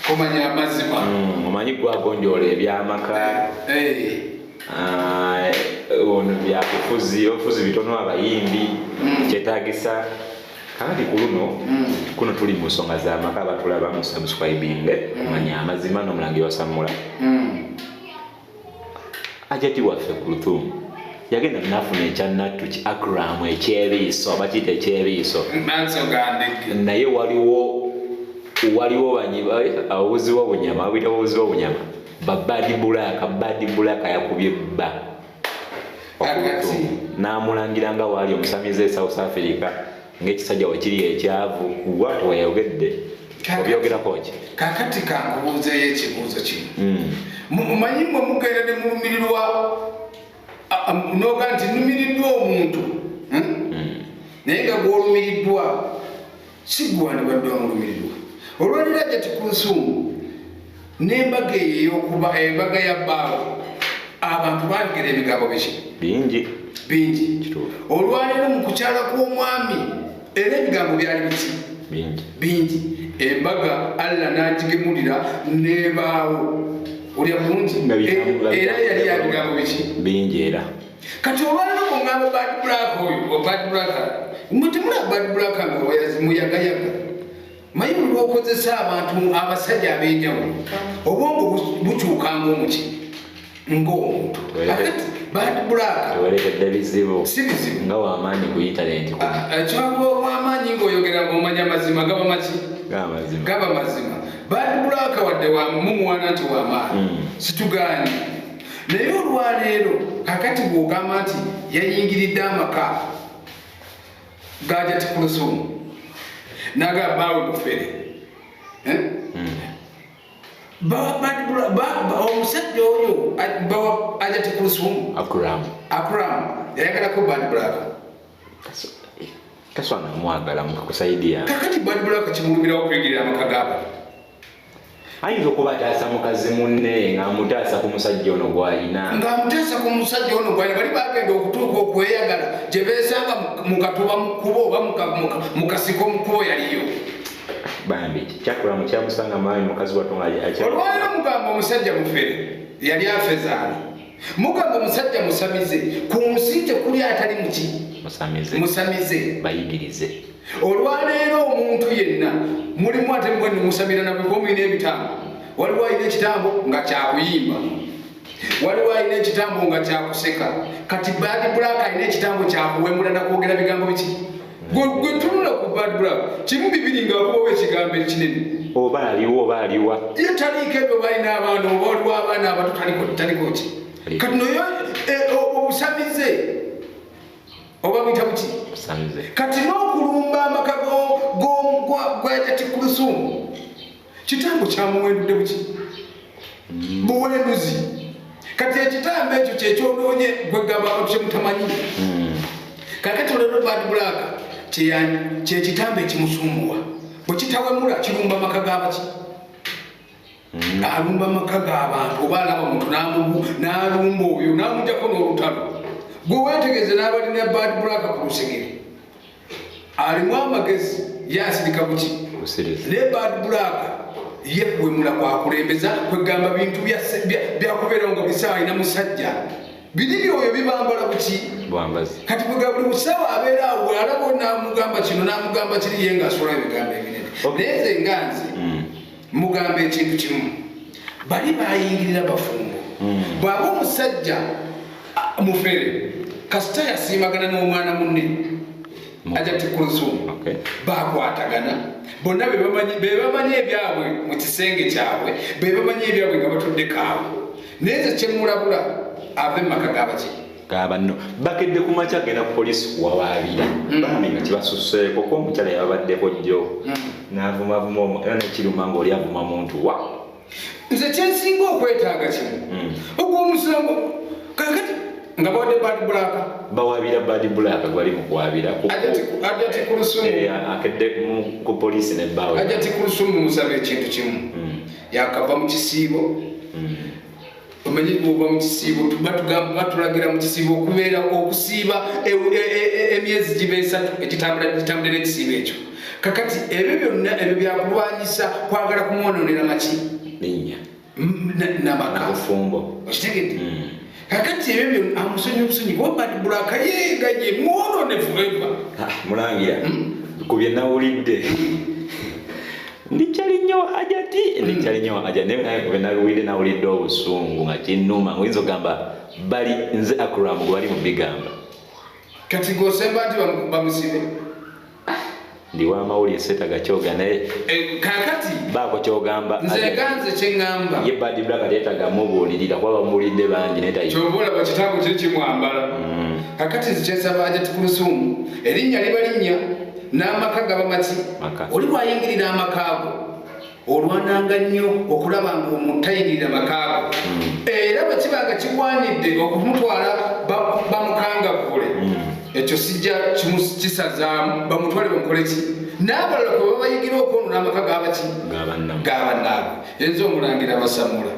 Kumanya amazima. Omanyi gwagonjoola ebyamaka. Ono byabufuzi, obufuzi bitono abayimbi kyetaagisa. Kakati ku luno kuno tuli mu nsonga z'amaka, abatulaba mu subscribing kumanya amazima n'omulangira Wasammula. Ajati waffe Kulthum yagenda nafuna ekyannattu ki Akram ekyebiiso, bakiyita ekyebiiso. Maaso gandege. Naye waliwo obuzi bw'obunyama, babuyita obuzi bw'obunyama. Ba Bad Black, Bad Black yakubye bba n'amulangira nga waali omusamize e South Africa ng'ekisajja wekiri ekyavu. Bw'atyo weyayogedde. Obyogerako ki? Kakati kankubuuzeeyo ekibuuzo kino. Mumanyi mmwe mugenda ne mulumirirwa noga nti nnumiriddwa omuntu, naye nga gw'olumiriddwa si gwe wandibadde wamulumirirwa. Olwaliro Hajati Kulthum n'embaga eyo ey'okuba embaga ya bbaawe, abantu baayogera ebigambo biki? Bingi. Bingi. Olwaleero mu kukyala kw'omwami era ebigambo byali biki? Bingi. Bingi. Embaga Allah n'agigemulira n'ebaawo. Olya bulungi. Era yali ya bigambo biki? Bingi era. Kati olwaleero bw'ongamba Bad Black oyo, Bad Black, mmwe temulaba Bad Black nga muyagayaga. Manyi buli lw'okozesa abantu abasajja ab'enjawulo, obwongo bukyuka ng'omuki, ng'omuntu. Kakati Bad Black tewerekedde bizibu. Si bizibu. Nga w'amaanyi ku internet. Kyaba w'amaanyi ng'oyogera ng'omanya amazima gaba maki? Gaba mazima. Gaba mazima. Bad Black wadde mumuwaana nti w'amaanyi, situgaanye. Naye olwaleero kakati bw'ogamba nti yayingiridde amaka ga Hajati Kulthum n'agamba bbaawe mufere. Omusajja oyo bawa Hajati Kulthum Akram. Akram yayagalako Bad Black. Kaswana mwagala mukusaidia. Kakati Bad Black kimulumirawo okuyingirira amaka g'abantu. Ayinza okuba ataasa mukazi munne ng'amutaasa ku musajja ono gw'alina. Ng'amutaasa ku musajja ono gw'alina. Bali bagenda okutuuka okweyagala gye beesanga mu katuba mu kkubo oba mu kasiko mu kkubo yaliyo. Bambi kyakula kyamusanga maanyi mukazi wattu nga Olwaleero mugamba omusajja mufere yali afezaala. Mugamba omusajja musamize, ku nsi tekuli atali muki? Musamize. Musamize. Bayigirize. Olwaleero omuntu yenna mulimu ate mwe musamira na bwe mulina ebitambo. Waliwo alina ekitambo nga kyakuyimba, waliwo alina ekitambo nga kyakuseka. Kati Bad Black alina ekitambo kyakuwemula na kwogera bigambo biki? Gwe tunula ku Bad Black kimu bibiri ng'akubawo ekigambo ekinene. Oba aliwo oba aliwa. Ye taliiko ebyo, balina abaana oba waliwo abaana abato taliko ki? Kati noyo obusamize oba buyita buki? Busamize. Kati n'okulumba amaka gwa Hajati Kulthum kitambo kyamuwendudde buki? Buwenduzi. Kati ekitambo ekyo kyekyonoonye gwegamba abantu kyemutamanyi. Kakati olwaleero Bad Black kyekitambo ekimusumbuwa. Bwe kitawemula kirumba amaka g'abaki? Alumba amaka g'abantu oba alaba omuntu n'alumba oyo n'amuggyako n'olutalo. Gwe weetegereze n'abalina Bad Black ku lusegere. Alimu amagezi yasirika buki? Naye Bad Black ye kuwemula kwakulembeza kwegamba bintu byakubeerawo nga bisaawa alina musajja. Biri byoyo bibambala buki? Bwambazi. Kati bwe buli musawo abeera awo alaba n'amugamba kino n'amugamba kiri ye ng'asula ebigambo ebinene. Naye nze nga nze mugamba ekintu kimu. Bali bayingirira bafumbo. Bw'aba omusajja mufere kasita yasiimagana n'omwana munne Hajati Kulthum bakwatagana bonna be bamanyi ebyabwe mu kisenge kyabwe, be bamanyi ebyabwe nga batuddeko awo. Naye nze kyemulabula ave mu maka g'abaki? G'abanno. Bakedde ku makya agenda ku poliisi kuwawaabira. Bambi nga kibasuseeko ko omukyala yababaddeko jjo. N'avumavuma era nekiruma ng'oli avuma muntu wa. Nze kyensinga okwetaaga kimu. Ogwo omusango kakati nga bawadde Bad Black. Bawabira Bad Black gwali mu kuwabira. Hajati Kulthum. Akedde ku poliisi ne bbaawe. Hajati Kulthum musaba ekintu kimu. Yakava mu kisiibo. Omanyi bw'ova mu kisiibo batulagira mu kisiibo okubeera okusiiba emyezi giba esatu egitambulira ekisiibo ekyo. Kakati ebyo byonna ebyo byakulwanyisa kwagala kumwononera maki linnya namaka obufumbo. Okitegedde? Kakati ebyo byonna amusonyi obusonyi kuba Bad Black yeeganye mwonone forever. Mulangira ku bye nawulidde ndikyali nnyo Hajati, ndikyali nnyo Hajati, naye bwe nabiwulidde nawulidde obusungu nga kinnuma, oyinza okugamba bali nze Akram gwe bali mu bigamba. Kati gwosemba nti bamusibe. Ndi w'amawulire seetaaga kyoga naye Kakati baako kyogamba. Nze ganze kyeŋŋamba ye Bad Black teetaaga mubuulirira kuba bamuwulidde bangi naye tayi. Kyova olaba kitaago kiri kimwambala. Kakati nze kyensaba Hajati Kulusumu, erinnya liba linnya n'amaka gaba maki. Maka. Oli bw'ayingirira amakaago olwananga nnyo okulaba ng'omuntu tayingirira makaago, era bwe kiba nga kigwanidde okumutwala bamukangavvule, ekyo sijja kisazaamu, bamutwale bamukole ki n'abalala kwe babayigira okwonoona amaka gabaki Gabannaabwe. Gabannaabwe. Enze omulangira basamula.